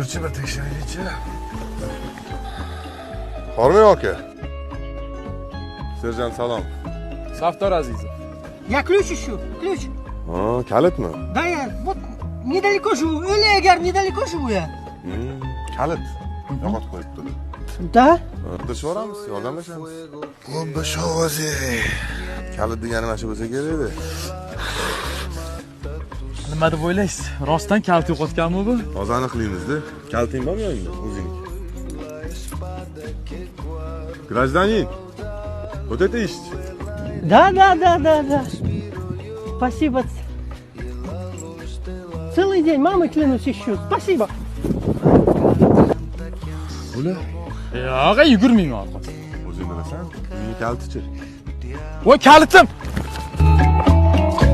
Buyurchi, bir tekshiraylikchi. Hormang, aka. Serjant, salom. Safdor Azizov. Я ключ ищу, ключ. Ha, kalitmi? Да, я вот недалеко живу. Или недалеко живу я. Kalit yo'qotib qo'yibdi. Да? Qidirishib yuboramiz, yordamlashamiz. 15 ovozi. Kalit degani mana shu bo'lsa kerak edi. Nima deb o'ylaysiz? Rostdan kalit yo'qotganmi bu? Hozir aniqlaymiz-da. Kaliting bormi yoningda o'zingniki? Гражданин, вот это ищете? Да. Спасибо. Целый день, мамой клянусь, ищу. Спасибо. Bular. Yo'q, yugurmayman orqasidan. O'zing bilasan. Uning kalitichi? Voy, kalitim!